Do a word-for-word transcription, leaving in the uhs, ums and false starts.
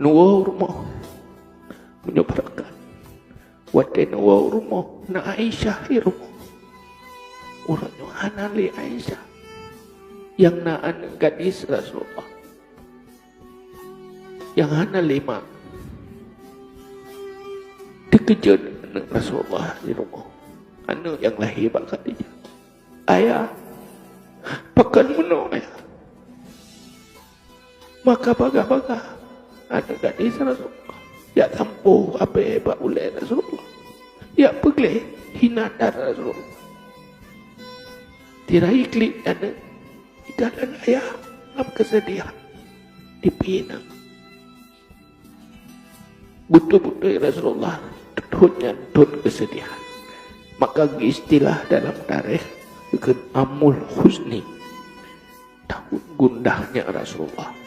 Neuwoe u rumoh. Meunyoe beureukat, watée neuwoe u rumoh, na Aisyah di rumoh. Uroe nyoe hana lé Aisyah. Nyang na aneuëk gadis Rasulullah. Nyang hana lé mak. Teukeujot aneuëk Rasulullah di rumoh. Aneuëk nyang lahé bak Khadijah. "Ayah, pakon meunoe, Ayah?" Maka bagah-bagah aneuëk gadis Rasulullah. Jak sampôh abée bak ulée Rasulullah. Jak peugleh hina that Rasulullah. Tirai klik aneuëk, ikalon ayah lam keuseudihan. Dipinang. Beutôi-beutôi Rasulullah thon nyan thon keuseudihan. Maka geuistilah dalam tarikh kheun Amul Huzni. Tahun gundahnya Rasulullah.